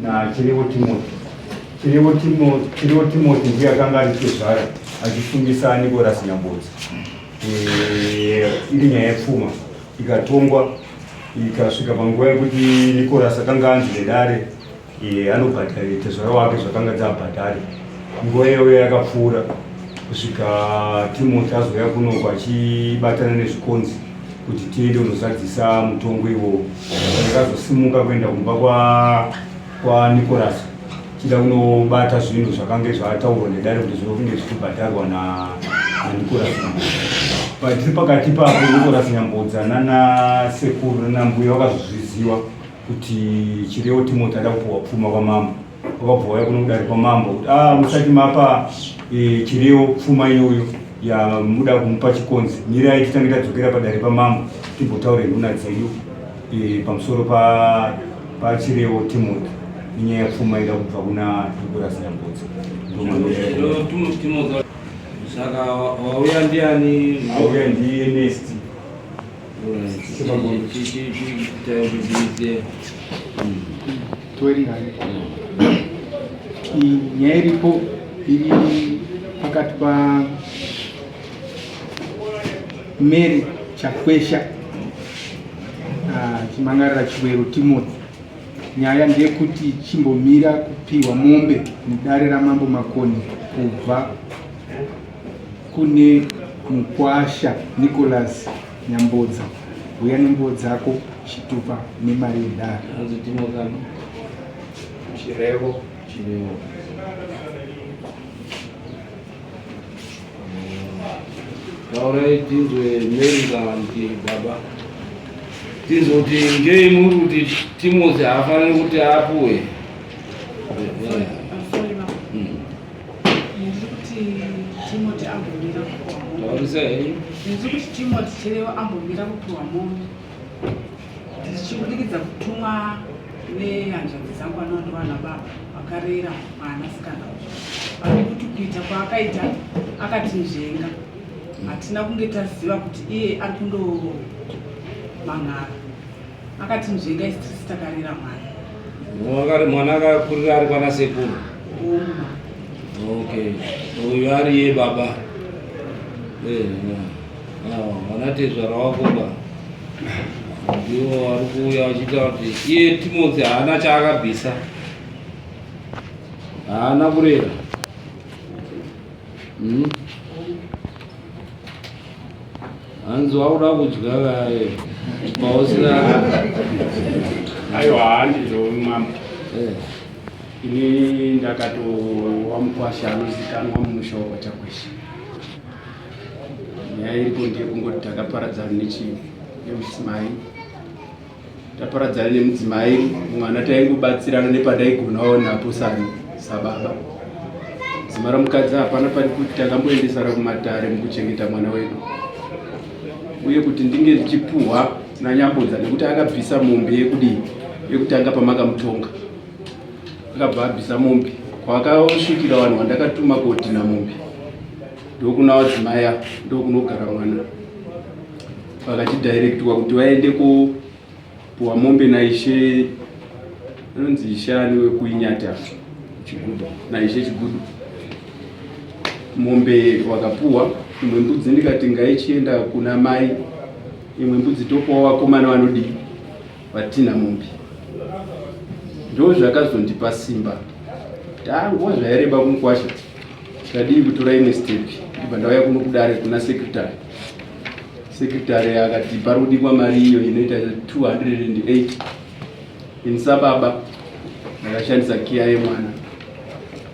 naChirevo Timothy. Chirevo Timothy, Chirevo Timothy ndiye akanga ari tezvara achisungisa Nicholas Nyambodzi. E, iri nyaya yepfuma ikatongwa ikasvika panguva yekuti Nicholas akanga anzi nedare e, anobhadhare tezvara wake zvakanga dzabhadhare. Nguva iyoyo yakapfuura kusvika Timothy azouya kunoko achibatana nezvikonzi kuti tiende kunozadzisa mutongo iwowo. Ndakazosimuka kuenda kumba kwa kwaNicholas chida kunobata zvinhu zvakange zvataurwa nedare kuti zvinonge zvichibhadharwa naNicholas Nyambodza. Tiri pakati ipapo Nicholas Nyambodza nana sekuru nana mbuya vakazozviziva kuti Chirewo Timothy ada kupuhwa pfuma kwamambo. Vakabva vauya kuno kudare kwamambo kuti ah, musati mapa e, Chirewo pfuma iyoyo yamuda kumupa chikonzi, mirai titange tadzokera padare pamambo timbotaure nhuna dzedu e, pamusoro pa pachirewo Timothy nenyaya yepfuma ida kubva kuna Nicholas Nyambodzi. Saka wauya ndiani? Auya ndi Ernest. Nyaya iripo iri pakati pa Mary Chakwesha achimangarira Chiwero Timothy. Nyaya ndeyekuti chimbomira kupiwa mombe mudare raMambo Makoni kubva kune mukwasha Nicholas Nyambodza. Huya nenguo dzako, chitupa nemari yedare. Chirevo. Chirevo. Taurai tinzwe Mary kana kuti baba tinzwe kuti ngei muri kuti Timothy haafaniri kuti apuwe. Taurisa henyu. Ndiri kuti Timothy Chirevo ambomira kupiwa mombe ndichibudikidza kutumwa nehanzvadzi dzangu vanova ndovana baba vakarera mwanasikana uyu pane kuti kuita kwaakaita akatinzvenga hatina kunge taziva kuti iye ari kundomangara akatinzvenga isi tisi takarera mwana. Mwana akakurira ari kwana sekuru. Okay, uyu ari iye baba. Eh, vana tezvara wako ba ndiwo vari kuuya vachiita kuti iye Timothy haana chaakabvisa, haana kurera. Hanzi wakuda kudya kaye pausina. Aiwa, handizvo mambo. Ini ndakatowa mukwasha anozikanwa mumusha wekwaChakwesha. Nyaya iripo ndiye kungoti takaparadzana nechii nemudzimai, taparadzana nemudzimai mwana taingobatsirana nepandaigonawo napo sani sababa. Zima ramukadzi hapana pari kuti takamboendesana kumatare mukuchengeta mwana wedu, uye kuti ndinge ndichipuhwa naNyambodza nekuti akabvisa mombe yekudii yekutanga pamakamutonga, akabva abvisa mombe kwakasvikira vanhu vandakatuma kodhina mombe ndokuna vadzimai ava ndokunogara mwana, vakachidirectwa kuti vaende kopuwa mombe naishe anonzi ishe ani wekuinyata Chigudu, naishe Chigudu. Mombe wakapuwa imwe mbudzi, ndikati ngaichienda kuna mai, imwe mbudzi topuwa vakomana vanodii vatina mombe. Ndo zvakazondipa simba tanguva zvaireba kumukwasha tadii kutora imwe step, ndibva ndauya kuno kudare kuna secretary. Secretary akati pari kudikwa mari iyo inoita 208. Ini sababa ndakashandisa kiya yemwana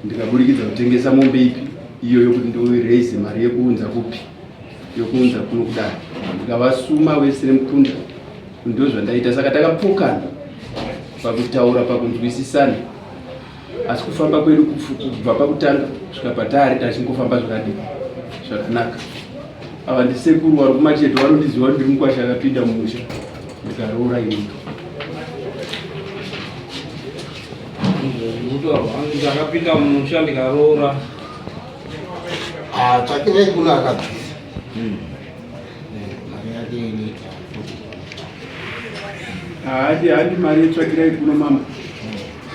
ndikaburikidza kutengesa mombe ipi iyoyo kuti ndiraise mari yekuunza kupi yokuunza kuno kudare, ndikavasuma wese nemukunda ndo zvandaita. Saka takapokana pakutaura pakunzwisisana, asi kufamba kwedu kubva pakutanga kusvika patari tachingofamba zvakadii zvakanaka. Ava ndisekuru vari kumacheto vanondiziva kuti ndiri mukwasha akapinda mumusha ndikaroora ini. Ndakapinda mumusha ndikaroora. Ah, tsvakirai kuno akabvisa. Mari yake inoita. Hadi hadi mari yetsvakirai kuno mama.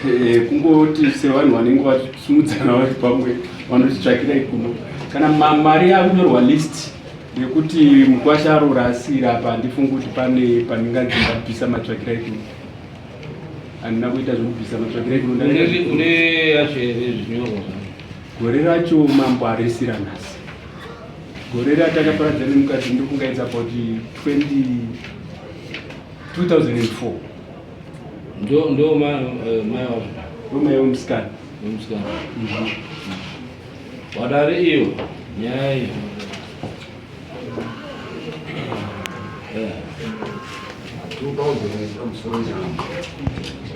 Eh, kungoti sevanhu vanenge vachisumudzana vari pamwe vanotitsvakirai kuno kana mari yakunyorwa list yekuti mukwasha aroora asira apa handifungi kuti pane pandinganzi ndabvisa matsvakirai kuno handina kuita zvekubvisa matsvakirai kuno une yacho here zvinyorwa gore racho mambo arisira nhasi gore ratakaparadza nemukadzi ndokungaidza about 20 2004 ndo ndo mai eh, mai wacho ndo mai wemusikana wemusikana mhm. wadare iyo nyaya iyo eh. 2000 I'm sorry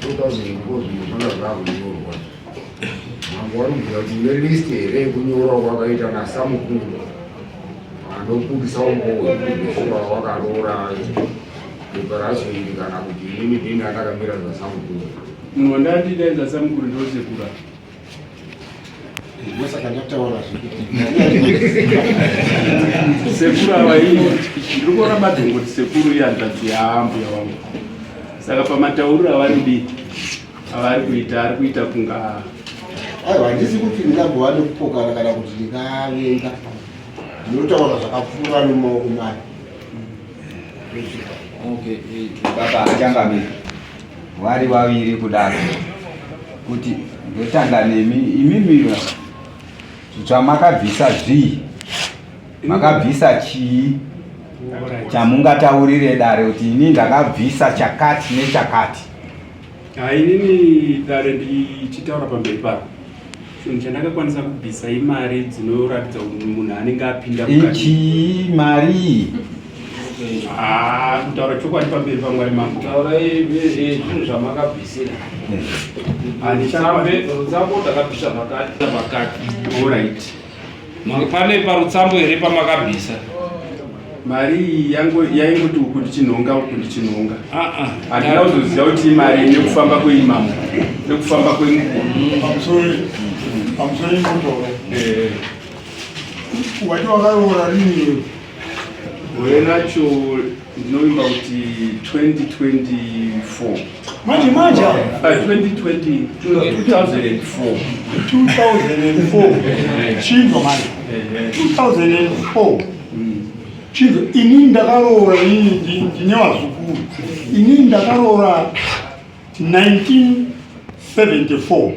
2004 zvinhu zvanga zvakunyorwa mambo wari kubvira kuti une list here yekunyorwa kwakaita nasamukuru anobudisa umbowo hwekuti wakaroora bepa racho iri kana kuti inini ndini andakamira zvasamukuru. Munhu wandandidaidza samukuru ndosekura. Ndosaka ndataura zvekuti sekuru ava ii ndiri kuona madhongoti sekuru ihanzvadzi yaambuya wangu saka pamatauriro avari kudii avari kuita ari kuita kunga aiwa handisi kuti ndingambova nekupokana kana kuti ndingavenga ndinotaura zvakapfuura nemaoko mari Okay, eh. Baba achangamire vari vaviri kudaro kuti ndotanga nemi imimi zvamakabvisa zvii makabvisa chii chamungataurire dare kuti ini ndakabvisa chakati nechakati Inini dare ndichitaura pamberi paro chinhu chandakakwanisa kubvisa imari dzinoratidza kuti munhu anenge apinda ichii mari ah, kutaura chokwadi pamberi pamwari mambo taurai eh, eh, zvinhu zvamakabvisira rutsambo ndakabvisa pakati pakati orit Pane parutsambo here pamakabvisa? Mari iyi yaingoti uku ndichinhonga uku ndichinhonga. Ah, ah. Handina kuzoziva kuti imari nekufamba kweimamo nekufamba kwenguva. Pamusoro pamusoro imotoro. Eh. Wati wakaroora rini? Gore racho ndinovimba kuti 2024. Manje manje. 2020 2004. 2004. Chinzwa manje. 2004. Chinzwa ini ndakaroora ini ndine vazukuru. Ini ndakaroora 1974.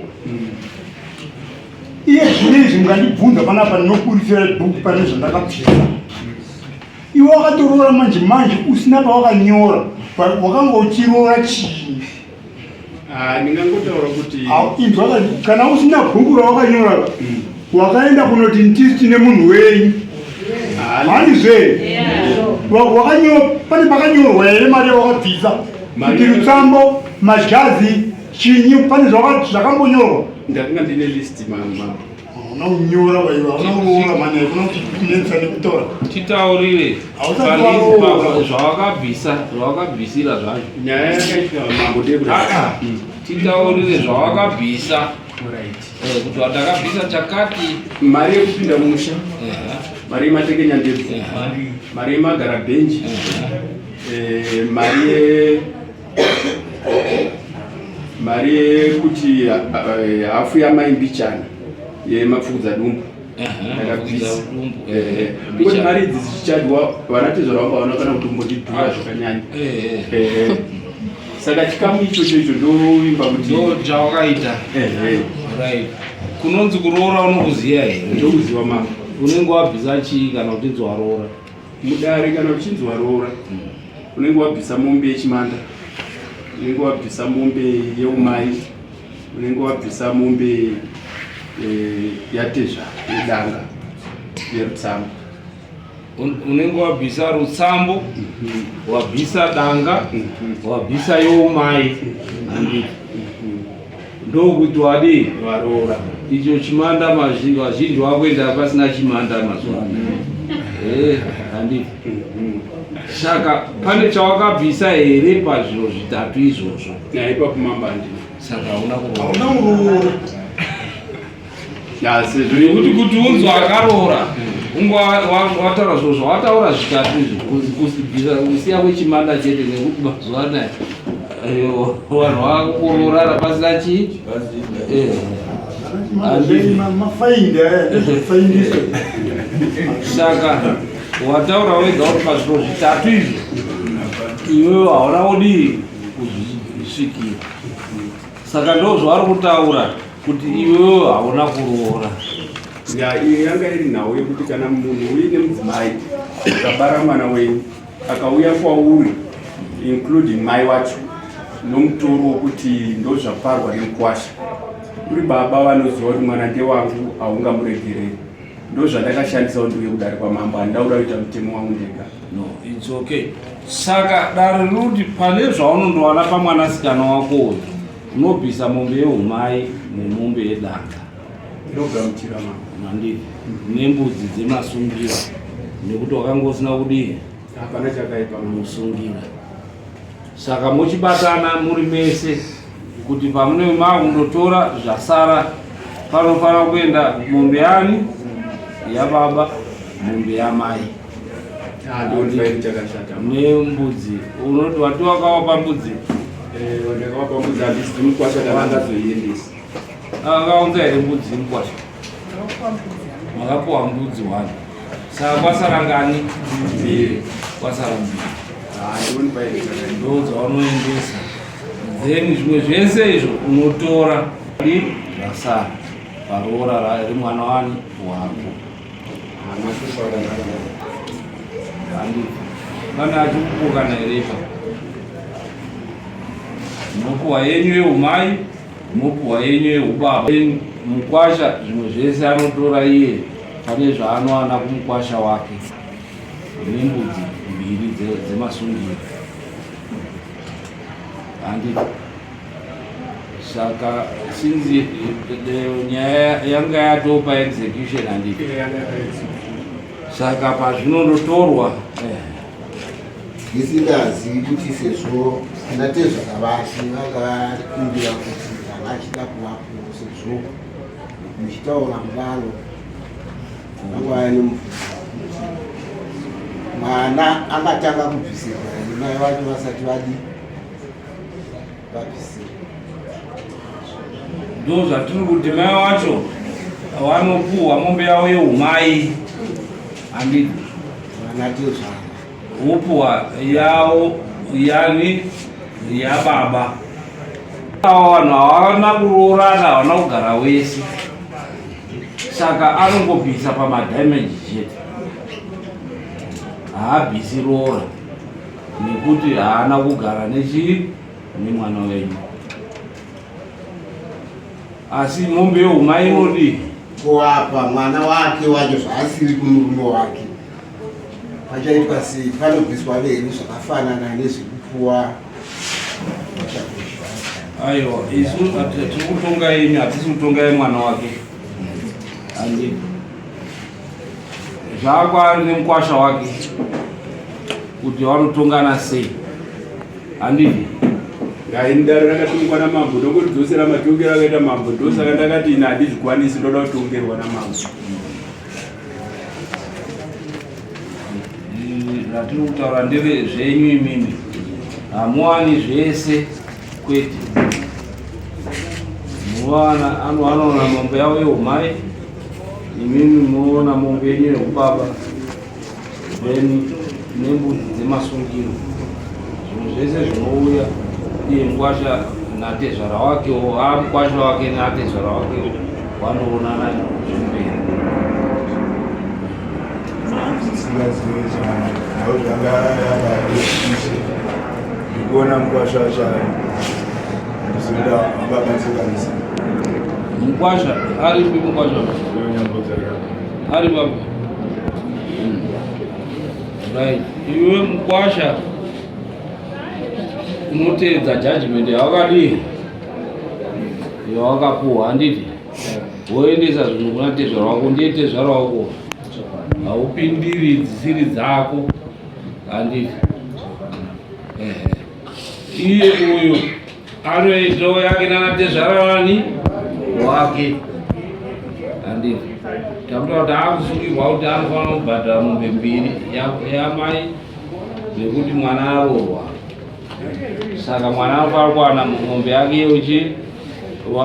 Iye zvino izvi mukandibvunza panapa ndinoburitsira bhuku pane zvandakabvisa. Iwe wakatoroora manje manje usina pawakanyora wakanga uchiroora chii? Ah, ndingangotaura kuti inzwa kana usina bhuku rawakanyora wakaenda kunoti ndisi tine munhu wenyu ah, handizve pane pakanyorwa here mari yawakabvisa kuti rutsambo majazi chinyi pane zvakambonyorwa ndakanga ndine list mama Hauna kunyora waiwe, hauna kuroora mhani, haikona kuti kunetsa nekutaura. Titaurire Hausati waroora. zvawakabvisa zvawakabvisira zvacho. Nyaya yakaitika mambo ndeyekuti Ah, ah. Titaurire zvawakabvisa Alright. Eh, kuti ndakabvisa chakati. Mari yekupinda musha, Eh, mari yematekenya ndebvu, eh, mari yemagara bhenji, eh. eh, mari ye mari yekuti eh, hafu yamai mbichana yemapfukudza dumbu ndakabvisa kuti mari idzi dzichichadwa vanatezvara vangu havana kana kutombondidhura zvakanyanya saka chikamu ichocho icho ndovimba kuti ndo chawakaita right kunonzi kuroora unokuziva here ndokuziva mama unenge wabvisa chii kana uchinzi waroora Mudare kana uchinzi waroora unenge wabvisa mombe yechimanda, unenge wabvisa mombe yeumai, unenge wabvisa mombe eh, yatezva yedanga yerutsambo. Unenge wabvisa rutsambo, wabvisa danga, wabvisa youmai, handiti? Ndokuti wadii Varoora. Icho chimanda mazhinji vazhinji wakuenda pasina chimanda mazuva ano. Eh, handiti. Saka pane chawakabvisa here pazviro zvitatu izvozvo? Naye ipapo mambo handina. Saka hauna kuroora. Hauna kuroora. Nekuti kuti unzwa akaroora unga wataura zviro zvawataura zvitatu izvi kubvisa kusiya kwechimanda chete nekuti mazuva anaya Vanhu vakuroorana pasina chii? Saka wataura wega kuti pazviro zvitatu izvi iwewe hauna kudii kuzvisvikira. Saka ndozvavari kutaura kuti iwewe hauna kuroora. Ya, iyo yanga iri nhau yekuti kana munhu uine mudzimai akabara mwana wenyu akauya kwauri including mai wacho nomutoro wokuti ndozvaparwa nemukwasha uri baba vanoziva kuti mwana ndewangu haungamuregereri ndozvandakashandisa kuti ndiuye kudare kwamambo handida kuda kuita mutemo wangu ndega. No, it's okay. Saka dare rinoti pane zvaunondowana pamwanasikana wako uyu unobvisa mombe yeumai nemombe yedanga. Ndinogamuchira mambo. Mandii nembudzi dzemasungira nekuti wakanga usina kudii? Hapana chakaipa. Musungira. Saka mochibatana muri mese kuti pamunenge makundotora zvasara panofanira kuenda mombe yani yababa mombe yamai nembudzi. Unoti wati wakawapa mbudzi? Ndakawapa mbudzi, handisi mukwasha ndavangazoiendesa. Akaunza here mbudzi mukwasha? Makapuwa mbudzi wani. Saka kwasara ngani? Mbiri. Kwasara mbiri. Ndo dzaunoendesa. Then zvimwe zvese izvo unotora zvasara paroora remwana wani wako. Pane achikupokana here ipa? Munopuwa yenyu yeumai, munopuwa yenyu yeubaba. Mukwasha zvimwe zvese anotora iye pane zvaanowana kumukwasha wake nembudzi mbiri dzemasungiro. Handiti? Saka since nyaya yanga yatopa execution handiti? Saka pazvinondotorwa ndisingazivi kuti sezvo natezvara vake vanga vakumbira kuti vanga achida kuvapo sezvo muchitaura kudaro vanga nemubvunzo kuti mwana angatanga kubvisirwa here mai vacho vasati vadii vabvisirwa. Ndo zvatiri kuti mai wacho vanopuhwa mombe yavo yeumai handiti? Vanatezvara vopuhwa yavo yani yababa. Ava vanhu havana kuroorana, havana kugara wese, saka anongobvisa pamadamage chete, haabvisi roora nekuti haana kugara nechii nemwana wenyu. Asi mombe yeumai inodii? Kuapa mwana wake wacho zvaasiri kumurume wake pachaitwa sei? Panobviswa veri zvakafanana nezvekupuwa. Aiwa, isu tiri kutonga yenyu, hatisi kutonga yemwana wake. Handiti zvaakwaari nemukwasha wake kuti vanotongana sei, handiti? Ini dare rakatongwa namambo, ndongoridzosera matongero akaita mambo. Ndosaka ndakati ini handizvikwanisi, ndoda kutongerwa namambo. Zvatiri kutaura ndeve zvenyu imimi, hamuwani zvese kwete. Muwana anoona mombe yavo yeumai, imimi munoona mombe yenyu yeubaba, then nembudzi dzemasungiro, zvinhu zvese zvinouya iye mukwasha natezvara wakewo, mukwasha wake natezvara wakewo vanoonana zvemberi. Ndikuona mukwasha wacho ndizoda angabatsikanisa. Mukwasha aripi? Mukwasha ari papi? Right, iwe mukwasha unoteedza judgment yawakadii yawakapuhwa, handiti? Woendesa zvinhu kuna tezvara wako, ndiye tezvara wako, haupindiri dzisiri dzako, handiti? Iye uyu anoitawo yake nana tezvara wani wake, handiti? Takuta kuti akusungirwa kuti anofanira kubhadhara mombe mbiri yamai nekuti mwana aroorwa. Saka mwana anofanira kuwana mombe yake yeuchi,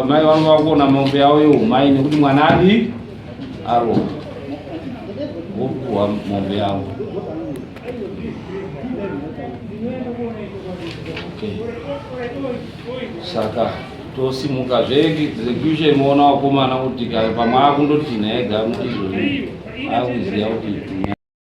mai vanofanira kuona mombe yavo yeumai nekuti mwana adi arohwa, vopuhwa mombe yavo. Okay. Saka tosimuka zveexecution moona vakomana kuti pamwe akundotinha ega izvozvi akuziva kuti.